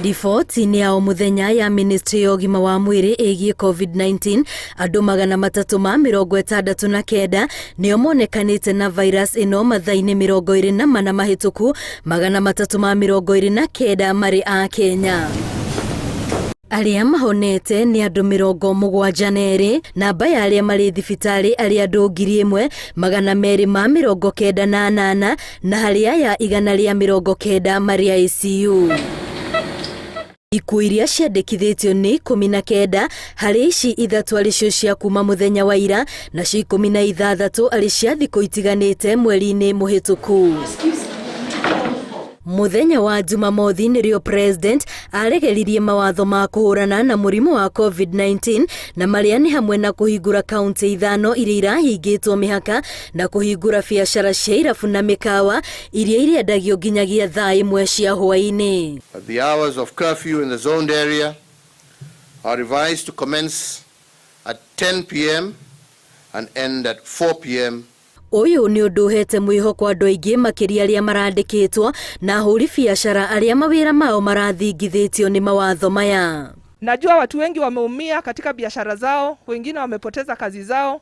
Riboti-inĩ ya o mũthenya ya ministry ya ũgima wa mwĩrĩ ĩgiĩ COVID-19, andũ 369 nĩo monekanĩte na virus ĩno mathaa-inĩ 24 mahĩtũku, 329 marĩ a Kenya. Arĩa mahonete nĩ andũ 72, namba ya arĩa marĩ thibitarĩ arĩ andũ 1298 na harĩ aya 190 marĩ ICU. Ikuũ iria ciandĩkithĩtio nĩ 19, harĩ ici ithatũ arĩ cio cia kuma mũthenya wa ira, nacio 16 arĩ cia thikũ itiganĩte mweri-inĩ mũhĩtũku. Mũthenya wa Jumamothi nĩrĩo President aregeririe mawatho ma kũhũrana na mũrimũ wa COVID-19 na marĩa nĩ hamwe na kũhingũra kaunti ithano iria irahingĩtwo mĩhaka na kũhingũra biacara cia irabu na mĩkawa iria irĩendagio nginyagia thaa 1 cia hwaĩ-inĩ. The hours of curfew in the zoned area are revised to commence at 10 p.m. and end at 4 p.m. Ũyũ nĩ ũndũ ũhete mwĩhoko andũ aingĩ makĩria arĩa marandĩkĩtwo na ahũri biacara arĩa mawĩra mao marathingithĩtio nĩ mawatho maya. Najua watu wengi wameumia katika biashara zao, wengine wamepoteza kazi zao.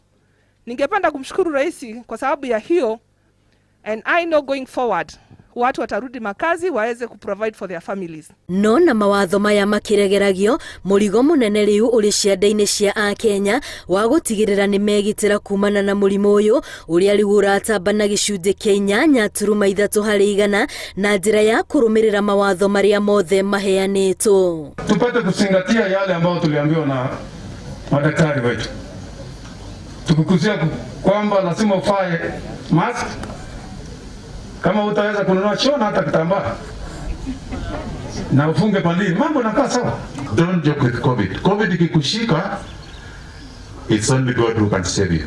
Ningependa kumshukuru Rais kwa sababu ya hiyo, and I know going forward watu watarudi makazi waweze kuprovide for their families. No na mawatho maya makĩregeragio, mũrigo mũnene rĩu ũrĩ ciande-inĩ cia Akenya wa gũtigĩrĩra nĩ megitĩra kumana na mũrimũ ũyũ ũrĩa rĩu ũratamba na gĩcunjĩ kĩa 8.3% na njĩra ya kũrũmĩrĩra mawatho marĩa mothe maheanĩtwo. Tupate kuzingatia yale ambayo tuliambiwa na madaktari wetu, tukikuzia kwamba lazima uvae mask. Kama utaweza kununua shona hata kitambaa na ufunge pandili, mambo nakaa sawa. Don't joke with COVID. COVID ikikushika, it's only God who can save you.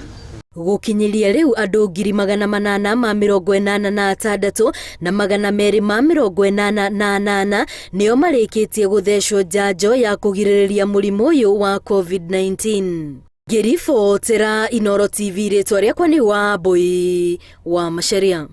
Gũkinyĩria rĩu andũ 886,288 nĩo marĩkĩtie gũthecwo njanjo ya kũgirĩrĩria mũrimũ ũyũ wa COVID-19. Ngĩribotera Inooro TV, rĩtwa rĩakwa nĩ Wambui wa Macharia.